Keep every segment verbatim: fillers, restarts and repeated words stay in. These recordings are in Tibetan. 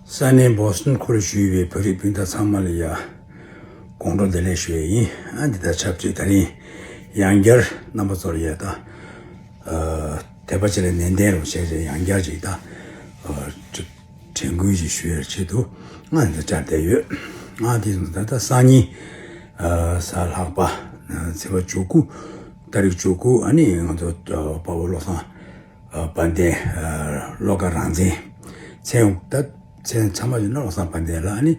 ས་གནས་བོ་སི་ཊོན་ཁུལ་ལ་བཞུགས་པའི་བོད་རིགས་སྤུན་ཟླ་ཚང་མ་ལ་ཡ་དགོང་དྲོ་བདེ་ལེགས་ཞུ་ཡས་ཡིན། ཨ་འདི་ལྟར་ཆབས་ཅིག་ད་རིང་ཡང་བསྐྱར་རྣམ་པ་ཚོར་ཡ་ད་ཨ་དད་པ་བྱེད་ལ་ནན་ཏན་རུ་བྱས་ཏེ་ཡང་བསྐྱར་ཅིག་ད་ཨ་དྲན་སྐུལ་ཅིག་ཞུ་ཡའི་ཆེད་དུ་ང་འདི་བཅར་བསྡད་ཡོད། ང་དེ་སོང་ཙང་ད་ལྟ་སང་ཉིན་ཨ་གཟའ་ལྷག་པ་ཨ་ཚེས་པ་བཅུ་དགུ་ཏ་རིག་བཅུ་དགུ་ཨ་ནི་ང་ཚོ་ཨ་དཔའ་བོ་བློ་བཟང་ཨ་དཔལ་ལྡན་ཨ་བློ་དགའ་རང་བཙན་མཚན་ད་མཚན་ཚང་མ་ཡིན་ན་བློ་བཟང་དཔལ་ལྡན་ལགས་ཨ་ནི་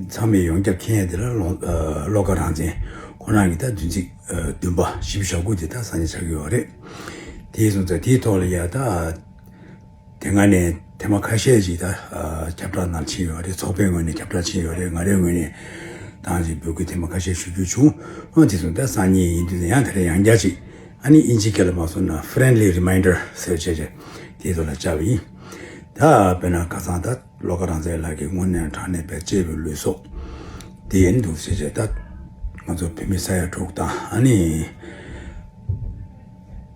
ཚང་མས་ཡོངས་ཁྱབ་མཁྱེན་ཡ་དེ་ལ་བློ་ཨ་བློ་དགའ་རང་བཙན་ཁོ་རང་གི་ད་བདུན་ཚིགས་ཨ་བདུན་པ་བཞི་བཅུ་ཞེ་དགུ་དེ་ད་སང་ཉིན་ཆགས་ཀྱི་ཡོད་རེད། དེ་སོང་ཙང་དེའི་ཐོག་ལ་ཡ་ད་དེ་སྔ་ནས་ཐེངས་མ་ཁ་ཤས་ཤིག་ད་ཨ་ཁྱབ་བསྒྲགས་ནང་ཕྱིན་ཡོད་རེད། ཚོགས་པའི་ངོས་ནས་ཁྱབ་བསྒྲགས་ཕྱིན་ཡོད་རེད། ང་རའི་ངོས་ནས་ད་ཅིག་འབོད་སྐུལ་ཐེངས་མ་ཁ་ཤས་ཞུ་རྒྱུ་བྱུང་། ཨ་དེ་སོང་ད་སང་ཉིན་ཡིན་དུས་ཡང་དེ་རིང་ཡང་བསྐྱར་ཅིག་ཨ་ནི་དབྱིན་ཇིའི་སྐད་ལ་མ་སོང་ན་friendly reminder་ཟེར་བྱས་བྱས་དེའི་ཐོག་ལ་བཅར་བ་ཡིན། ད་དཔེར་ན་ཁ་སང་ད་བློ་དགའ་རང་བཙན་ལགས་ཀྱིས་དངོས་གནས་དྲང་གནས་པའི་གཅེས་པའི་ལུས་སྲོག་དེ་ཡིན་འདུག་ཟེར་བྱས་ད་ང་ཚོ་བོད་མི་ས་ཡ་དྲུག་དང་ཨ་ནི་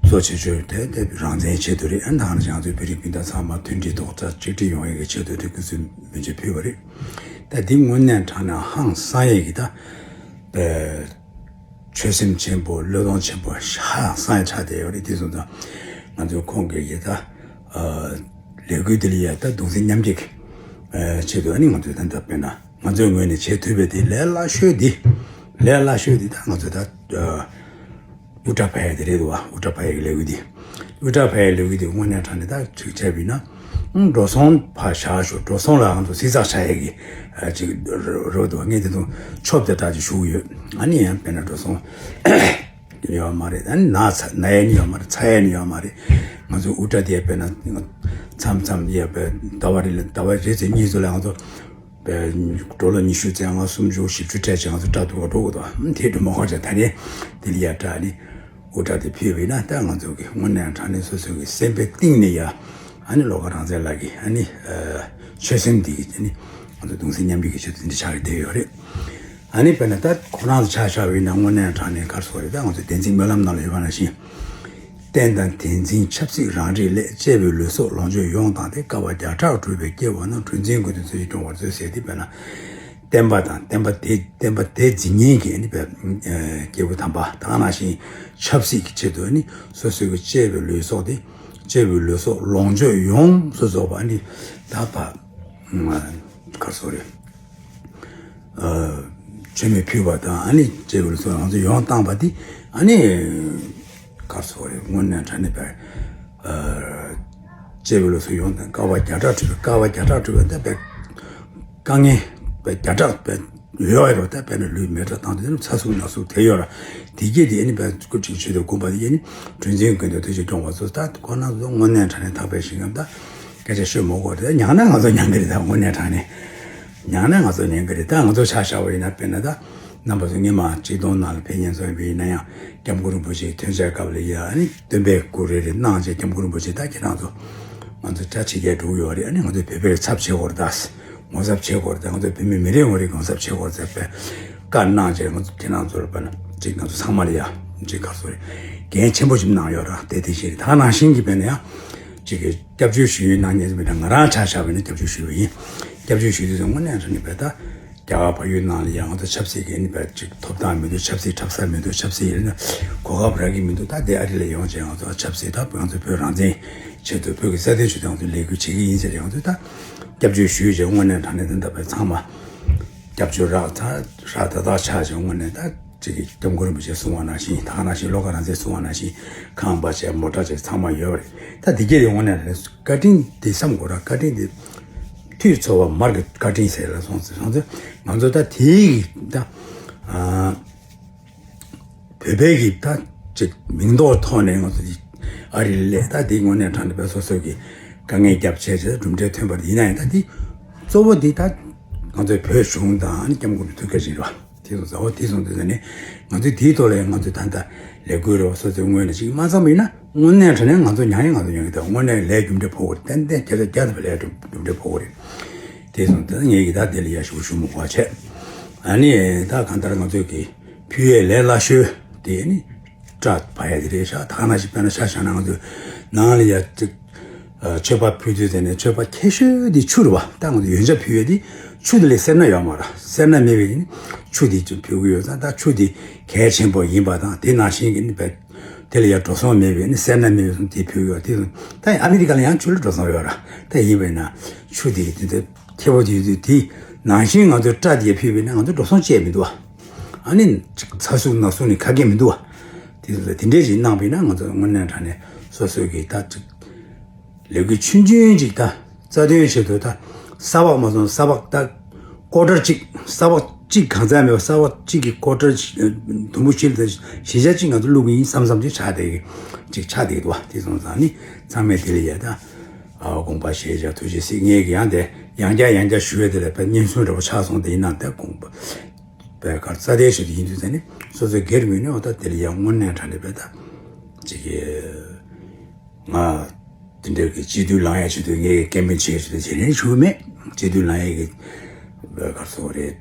གཙོ་ཆེ་ཤོས་དེ་དེ་རང་བཙན་ཆེད་དུ་རེད། ཨ་ནི་ད་ང་ཚོ་ང་ཚོའི་བོད་རིགས་སྤུན་ཟླ་ཚང་མ་མཐུན་སྒྲིལ་རྡོག་རྩ་གཅིག་སྒྲིལ་ཡོང་ཡས་ཀྱི་ཆེད་དུ་དེ་སྐུ་གཟུགས་མི་འཇུ་ཕུལ་བ་རེད། ད་འདི་དངོས་གནས་དྲང་གནས་ཧང་སང་ཡས་ཀྱི་ད་པའི་ཆོད་སེམས་ཆེན་པོ་བློས་གཏོང་ཆེན་པོ་ཧང་སང་ཡས་ཆགས་བསྡད་ཡོད་རེད། དེ་སོང་ཙང་ང་ཚོ་ཁོང་གི་ཡི་ད་ལས་འགུལ་འདི་ལ་ཡ་ད་གདུང་སེམས་མཉམ་སྐྱེད་ཀྱི་ཆེད་དུ་ཨ་ནི་ང་ཚོས་ད་ལྟ་དཔེར་ན་ང་ཚོའི་ངོས་ནས་བྱེད་ཐུབ་པའི་དེ་ལས་སླ་ཤོས་འདི་ལས་སླ་ཤོས་འདི་ད་ང་ཚོ་ད་ཨུ་ཏྲ་ཕ་ཡ་དེ་རེད་འདུག་བ། ཨུ་ཏྲ་ཕ་ཡ་གི་ལས་འགུལ་འདི་ཨུ་ཏྲ་ཕ་ཡ་ལས་འགུལ་འདི་དངོས་གནས་དྲང་གནས་ད་ཅིག་བྱས་པ་ཡིན་ན་འགྲོ་སོང་ཕར་བཞག་ཞོག་འགྲོ་སོང་ལ་ང་ཚོ་བསྲི་ཚགས་བྱ་ཡས་ཀྱི་ཅིག་རོ་འདུག་བ། ངས་དེ་དུང་ཆོབ་དེ་དྲག་ཅིག་ཞུ་གི་ཡོད། ཨ་ནི་ཡང་དཔེར་ན་འགྲོ་སོང་ཡོད་མ་རེད། ཨ་ནི་ན་ཚ་ན་ཡས་ནི་ཡོད་མ་རེད། ཚ་ཡས་ནི་ཡོད་མ་རེད། ང་ཚོ་ཨུ་ཏྲ་དེ་དཔེར་ན་མཚམས་མཚམས་ཡས་པའི་ཟླ་བ་རེ་ལ་ཟླ་བ་རེ་ཚེ་གཉིས་ཚོ་ལ་ང་ཚོ་པའི་འགྲོ་ལོ་ཉི་ཤུ་རྩ་ལྔ་སུམ་ཅུ་བཞི་བཅུ་སྤྲད་ཅིང་ང་ཚོ་སྐྲ་བཏུག་པར་འགྲོ་དགོས་དོ། དེ་འགྲོ་མ་ཁོ་ཅག་ད་ནི་དེ་ལ་ཡ་སྐྲ་ནི་ཨུ་ཏྲ་དེ་ཕུལ་བས་ན་ད་ང་ཚོ་གི་དངོས་གནས་དྲང་གནས་སོ་སོ་གི་སེམས་པའི་གཏིང་ནས་ཡ་ཨ་ནི་བློ་དགའ་རང་བཙན་ལགས་ཀྱི་ཨ་ནི་ཆོད་སེམས་འདི་གི་ཨ་ནི་ང་ཚོ་གདུང་སེམས་མཉམ་སྐྱེད་ཀྱི་ཆེད་དུ་འདི་ཆགས་ཀྱི་བསྡད་ཡོད་རེད། ཨ་ནི་དཔེར་ན་ད་ཁོ་རང་ཚོ་ཆ་བཞག་པ་ཡིན་ན་དངོས་གནས་དྲང་གནས་ག་རེ་ཟེར་དགོས་རེད། ད་ང་ཚོ་བདེན་ཚིག་སྨོན་ལམ་ནང་ལ་ཡོད་པ་ནང་བཞིན། བསྟན་དང་བདེན་འཛིན་ཆབ་སྲིད་རང་རིགས་སླད། གཅེས་པའི་ལུས་སྲོག་ལོངས་སྤྱོད་ཡོངས་བཏང་སྟེ། དཀའ་བ་བརྒྱ་ཕྲག་སྒྲུབ་པའི་སྐྱེ་བ་རྣམས། གྲུ་འཛིན་ཀུན་ཏུ་བརྩོན་ཞིང་སྐྱོང་བར་མཛོད་ཟེར་ཏེ་དཔེར་ན། བསྟན་པ་དང་བསྟན་པ་དེ་བསྟན་པ་དེ་འཛིན་མཁན་གྱི་ནི་དཔེ་སྐྱེས་བུ་དམ་པ་དེ་ག་ནང་བཞིན་ཆབ་སྲིད་ཀྱི་ཆེད་དུ་ནི་སོ་སོའི་གི་གཅེས་པའི་ལུས་སྲོག་དེ་གཅེས་པའི་ལུས་སྲོག་ལོངས་སྤྱོད་ཡོངས་སུ་རྫོགས་པ་ནི་ད་བ་ག་རེ་ཟེར་དགོས་རེད། མཆོད་མེ་ཕུལ་བ་དང་ཨ་ནི་གཅེས་པའི་ལུས་སྲོག་ང་ཚོ་ཡོངས་བཏང་བ་དེ་ཨ་ནི་ག་རེ་ཟེར་དགོས་རེད། དངོས་གནས་དྲང་གནས་པའི་གཅེས་པའི་ལུས་སྲོག་ཡོངས་བཏང་། དཀའ་བ་བརྒྱ་ཕྲག་སྒྲུབ་པའི་དཀའ་བ་བརྒྱ་ཕྲག་སྒྲུབ་པའི་ད་པའི་དཀའ་ངལ་པའི་བརྒྱ་ཕྲག་པའི་ཡོད་རེད་པ། ད་དཔེར་ན་ལུས་མེ་སྲེག་བཏང་དུས་ཚ་ཟུག་ན་ཟུག་དེ་ཡོད་ར། དེ་སྐད་དེ་ཨ་ནི་པའི་སྐུ་དྲིན་ཆེ་དུ་དགོངས་པ་དེ་ཨ་ནི་གྲུ་འཛིན་ཀུན་ཏུ་བརྩོན་ཞིང་སྐྱོང་བར་མཛོད། ད་ཁོ་རང་ཚོ་དངོས་གནས་དྲང་གནས་ཐག་པའི་ཞིང་ཁམས་ད་སྐད་ཆ་ཤོད་མ་དགོས་རེད། མྱངས་ན་ང་ཚོ་མྱང་གི་རེད། ད་དངོས་གནས་དྲང་གནས་མྱངས་ན་ང་ཚོ་མྱང་གི་རེད། ད་ང་ཚོ་ཆ་བཞག་པ་ཡིན་ན་དཔེར་ན་ད་རྣམ་པ་ཚོ་སྔོན་མ་ཆིག་སྟོང་ནང་ལ་ཕེབས་མཁན་ཚོ་ཡིན་པ་ཡིན་ན་ཡང་སྐྱབས་མགོན་རིན་པོ་ཆེའི་ཐོན་འཆར་སྐབས་ལ་ཡ་ཨ་ནི་སྟོན་པའི་སྐུ་རེ་རེ་གནང་བྱས་སྐྱབས་མགོན་རིན་པོ་ཆེ་ད་ཁྱེད་རང་ཚོ་ང་ཚོ་གྲྭ་ཆེ་རྒྱས་འགྲོ་གི་ཡོད་རེད། ཨ་ནི་ང་ཚོ་བོད་པའི་ཚབ་བྱེད་དགོས་རེད། ད་ངོ་ཚབ་བྱེད་དགོས་རེད། ད་ང་ཚོ་བོད་མི་མི་རེ་ངོ་རེ་ངོ་ཚབ་བྱེད་དགོས་རེད་ཟེར་བའི་བཀའ་གནང་བྱས་ང་ཚོ་ཁྱེད་རང་ཚོར་དཔེར་ན་ཅིག་ང་ཚོ་ཚང་མ་ལ་ཡ་ཅིག་ག་རེ་ཟེར་དགོས་རེད། འགན་ཆེན་པོ་ཞིག་གནང་ཡོད་ར། དེ་དེ་བཞིན་རེད། ད་ག་ནང་བཞིན་གྱི་དཔེར་ན་ཡང་ཅིག་གི་སྐྱབས་བཅོལ་ཞུ་ཡུལ་གནང་མཁན་ཟེར་བ་ཡིན་ན་ང་རང་ཆ་བཞག་པ་ཡིན་ན་སྐྱབས་བཅོལ་ཞུ་བ་ཡིན། སྐྱབས་བཅོལ་ཞུ་དུས་ཙམ་དངོས་གནས་དྲང་གནས་དཔེ་ད་རྒྱ་གར་བལ་ཡུལ་ནང་ལ་ཡང་ང་ཚོ་ཆབ་སྲིད་ཀྱི་ཨ་ནི་དཔེ་ཅིག་ཐོབ་ཐང་མི་འདུག་ཆབ་སྲིད་འཁྲབ་ས་མི་འདུག་ཆབ་སྲིད་ཡིན་ན་གོ་སྐབས་རག་གི་མི་འདུག་ད་དེ་ཨ་རི་ལ་ཡོང་བྱས་ང་ཚོ་ཆབ་སྲིད་ད་ང་ཚོ་བོད་རང་བཙན་ཆེད་དུ་བོད་ཀྱི་སྲ་བརྟན་ཞུ་དང་ང་ཚོ་ལས་འགུལ་བྱེད་ཀྱི་ཡིན་ཟེར་ཡང་ཚོ་ད་སྐྱབས་བཅོལ་ཞུས་བྱས་དངོས་གནས་དྲང་གནས་དེ་འདྲ་བའི་ཚང་མ་སྐྱབས་བཅོལ་རག་ད་རག་ད་ད་ཆགས་བྱས་དངོས་གནས་ད་ཅིག་གི་སྐྱབས་མགོན་རིན་པོ་ཆེ་གསུང་བ་ནང་བཞིན་ད་ག་ནང་བཞིན་བློ་དགའ་རང་བཙན་གསུང་བ་ནང་བཞིན་ཁང་པ་བྱས་མོ་ཊ་བྱས་ཚང་མ་ཡོད་པ་རེད། ད་དེ་གས་དེ་དངོས་གནས་དྲང་གནས་བཀའ་དྲིན་དེ་བསམ་དགོས་ར། བཀའ་དྲིན་དེ་དུས་ཚོད་བ་མར་གྱི་བཀའ་དྲིན་ཟེར་ལ་སོང་ཟེར་སོང་ཚེ་ང་ཚོ་ད་དེའི་གི་ད་ཨ། བོད་པའི་གི་ད་ཅིག་མིང་འདོགས་ཐོག་ནས་ང་ཚོ་འདི་ཨ་རི་ལ་ད་འདི་དངོས་གནས་དྲང་གནས་པའི་སོ་སོ་གི་དཀའ་ངལ་རྒྱབ་བྱས་བྱས་གྲུབ་འབྲས་ཐོན་པ་རེད། ཡིན་ན་ཡང་ད་འདི་གཙོ་བོ་འདི་ད་ང་ཚོའི་བོད་གཞུང་དང་ཨ་ནི་སྐྱབས་མགོན་ཐུགས་ཀྱི་རེད་བ། དེ་ཚོ་ཟ་བ་དེ་སོང་དུས་ནས་ང་ཚོས་དེའི་ཐོག་ལ་ང་ཚོས་ད་ལྟ་ལས་འགུལ་རེ་བ་སོ་སོའི་ངོས་ནས་ཅིག་མ་བརྩམས་པ་ཡིན་ན་དངོས་གནས་དྲང་གནས་ང་ཚོ་མྱངས་ཡང་ང་ཚོ་མྱངས་ཀྱི་ད་དངོས་གནས་ལས་རྒྱུ་འབྲས་ཕོག་གི་རེད། ཏན་ཏན་བརྒྱ་ཆ་བརྒྱ་ཐམ་པ་ལས་རྒྱུ་འབྲས་ཕོག་གི་རེད། དེ་སོང་དུས་ངས་ཀྱི་ད་དེ་ལ་ཡ་ཞུ་ཞུ་མི་དགོས་བྱས། ཨ་ནི་ད་གང་ལྟར་ང་ཚོས་ཀྱི་ཕུལ་ཡས་ལས་སླ་ཤོས་དེ་ནི་སྐྲ་ཕར་ཡས་དེ་རེད་ཤག་ད་ག་ནང་བཞིན་དཔེར་ན་ཆ་བཞག་ན་ང་ཚོས་ནང་ལ་ཡ་ཅིག་ མཆོད་པ་ཕུལ་དུས་དེ་ནས་མཆོད་པ་ཁྱད་ཤོས་དེ་ཆུ་རེད་བ། ད་ང་ཚོ་ཡོན་ཆབ་ཕུལ་ཡས་དེ་ཆུ་དེ་ལས་སེར་སྣ་ཡོད་མ་རེད། སེར་སྣ་མེད་པའི་ནི་ཆུ་དེ་ཕུལ་གི་ཡོད་ཙང་། ད་ཆུ་དེ་གལ་ཆེན་པོ་ཡིན་པ་དང་། དེ་ནང་བཞིན་གྱི་ནི་བས་དེ་ལ་ཡང་འགྲོ་སོང་མེད་པའི་ནི་སེར་སྣ་མེད་པའི་སོང་དེ་ཕུལ་གི་ཡོད། དེ་ད་ཨ་མི་རི་ཀ་ལ་ཡང་ཆུ་ལ་འགྲོ་སོང་ཡོད་ར། ད་ཡིན་པས་ན་ཆུ་དེ་དེ་ཁྱད་པར་དེ་དེ་ནང་བཞིན་ང་ཚོའི་སྐྲ་དེ་ཕུལ་བས་ན་ང་ཚོ་འགྲོ་སོང་བཅས་མི་འདུག་བ། ཨ་ནི་ཚ་ཟུག་ན་ཟུག་ནི་ཁ་སྐད་མི་འདུག་བ། དེ་ཚོ་དེ་འདྲས་ཞིག་གནང་བས་ན་ང་ཚོ་དངོས་གནས་དྲང་གནས་སོ་སོའི་གི་ད་ཅིག་ལས་འགུལ་ཆུང་ཆུང་ཅིག་ད་རྩ་དོན་ཆེད་དུ། ད་ས་བག་མ་སོང་། ས་བག་ད་ཀོ་ཊར་གཅིག་ས་བག་གཅིག་གང་ཚང་མེད་པ། ས་བག་གཅིག་གི་ཀོ་ཊར་དུམ་བུ་བཞི་ལ་བཞི་ཆ་གཅིག་ང་ཚོ་བླུག་གི་ཡིན་བསམ་བསམ་ཅིག་ཆགས་བསྡད་གི་ཅིག་ཆགས་བསྡད་འདུག་བ། དེ་སོང་ཙང་ནི་ཚང་མས་དེ་ལ་ཡ་ད་ཨ་དགོངས་པ་བཞེས་བྱ་ཐུགས་རྗེ་གཟིགས། ངས་གི་ཡང་དེ་ཡང་བསྐྱར་ཡང་བསྐྱར་ཞུ་བའི་དེ་ལ་བས་སྙན་སེང་འདྲ་པོ་ཆགས་སོང་། དེ་ཡིན་ན་ད་དགོངས་པ་བས་གར་རྩ་དེ་ཞུ་དེ་ཡིན་དུས་ཙང་ནི་སོ་སོའི་སྒེར་ངོས་ནས་འོ་ད་དེ་ལ་ཡང་དངོས་གནས་དྲང་གནས་བས་ད་ཅིག་གི་ང་དེ་འདྲ་གི་སྤྱི་འཐུས་ལངས་ཡ་ཆེད་དུ་ངས་ཀེམ་པེན་བྱེད་ཡ་ཆེད་དུ་བྱེད་རན་ཞུ་གི་མེད། སྤྱི་འཐུས་ལངས་ཡ་གི་གར་སོང་རེད།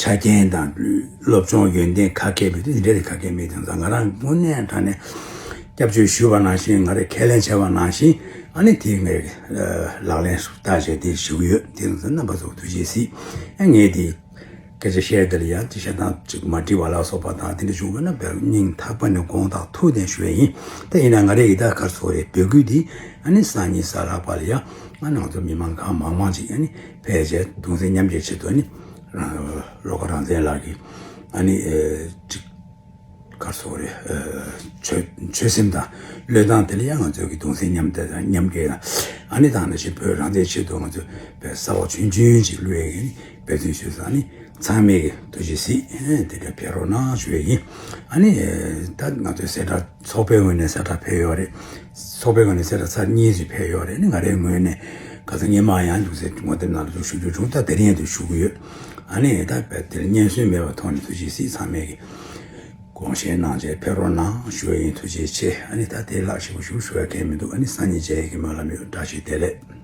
ཆ་རྐྱེན་དང་སློབ་སྦྱོང་ཡོན་ཏན་ཁ་སྐད་མེད་དུས་འདི་འདྲ་རེད། ཁ་སྐད་མེད་དུས་ཙང་ང་རང་དངོས་གནས་དྲང་གནས་སྐྱབས་བཅོལ་ཞུས་པ་ནང་བཞིན། ང་རེ་ཁས་ལེན་བྱས་པ་ནང་བཞིན། ཨ་ནི་དེ་ངས་ལག་ལེན་བསྟར་བྱས་དེ་ཞུ་གི་ཡོད། དེ་ཚོ་རྣམ་པ་ཚོ་ཐུགས་རྗེ་གཟིགས། ཨ་ངས་དེ་སྐད་ཆ་བཤད་དེ་ལ་ཡང་དེ་བཤད་སྟངས་ཅིག་མ་འགྲིག་པ་ལ་སོགས་པ་དང་དེ་འདྲ་བྱུང་བ་ན་བས་སྙིང་ཐག་པ་ནས་དགོངས་དག་ཐུགས་གཏན་ཞུ་ཡ་ཡིན། དེ་ཡིན་ན་ང་རེ་གི་ད་གར་སོང་རེད། འབོད་སྐུལ་དེ་ཨ་ནི་སང་ཉིན་གཟའ་ལྷག་པ་ལ་ཡང་ཨ་ནི་ང་ཚོ་མི་མང་གང་མང་མང་ཅིག་ཨ་ནི་ཕེབས་བྱས་གདུང་སེམས་མཉམ་སྐྱེད་ཆེད་དུ། ཨ་ནི་རང་བློ་དགའ་རང་བཙན་ལགས་ཀྱིས་ཨ་ནི་ཨེ་ཅིག་གར་སོང་རེད། ཨེ་ཆོད་ཆོད་སེམས་དང་བློས་བཏང་དེ་ལ་ཡང་ང་ཚོ་གི་གདུང་སེམས་མཉམ་སྐྱེད་དང་། མཉམ་སྐྱེད་དང་། ཨ་ནི་དེ་ནང་བཞིན་བོད་རང་བཙན་ཆེད་དུ་ང་ཚོ་བས་ས་བག་ཆུང་ཆུང་ཅིག་བླུགས་ཡས་ཀྱི་འབད་བརྩོན་ཞུས་ཙང་། ཨ་ནི་ཚང་མས་ཀྱི་ཐུགས་རྗེ་གཟིགས། ཨེ་དེ་འདྲ་ཕེབས་རོགས་གནང་ཞུ་ཡས་ཡིན། ཨ་ནི་ཨེ་ད་ང་ཚོའི་གསལ་བསྒྲགས་ཚོགས་པའི་ངོས་ནས་གསལ་བསྒྲགས་ཕེབས་ཡོད་རེད། ཚོགས་པའི་ངོས་ནས་གསལ་བསྒྲགས་ཚར་གཉིས་ཅིག་ཕེབས་ཡོད་རེད། ཨ་ནི་ང་རའི་ངོས་ནས་ག་ཚོད་སྔོན་མ་ཡང་འདུག་སེ་ངོ་དེབ་ནང་ལ་ཞུ་རྒྱུ་བྱུང་། ད་དེ་རིང་ཡང་དུ་ཞུ་གི་ཡོད། ཨ་ནི་ད་བས་དེར་སྙན་སེང་མེད་པའི་ཐོག་ནས་ཐུགས་རྗེ་གཟིགས། ཚང་མས་ཀྱི་དགོངས་བཞེས་གནང་བྱས་ཕེབས་རོགས་གནང་ཞུ་ཡས་ཡིན། ཐུགས་རྗེ་ཆེ། ཨ་ནི་ད་དེ་ལྷག་ཞིབ་པོ་ཞུ་ཞུ་ཡ་གང་ཡང་མི་འདུག་ཨ་ནི་སང་ཉིན་མཇལ་ཡས་ཀྱི་སྨོན་ལམ་ཡོད། བཀྲ་ཤིས་བདེ་ལེགས།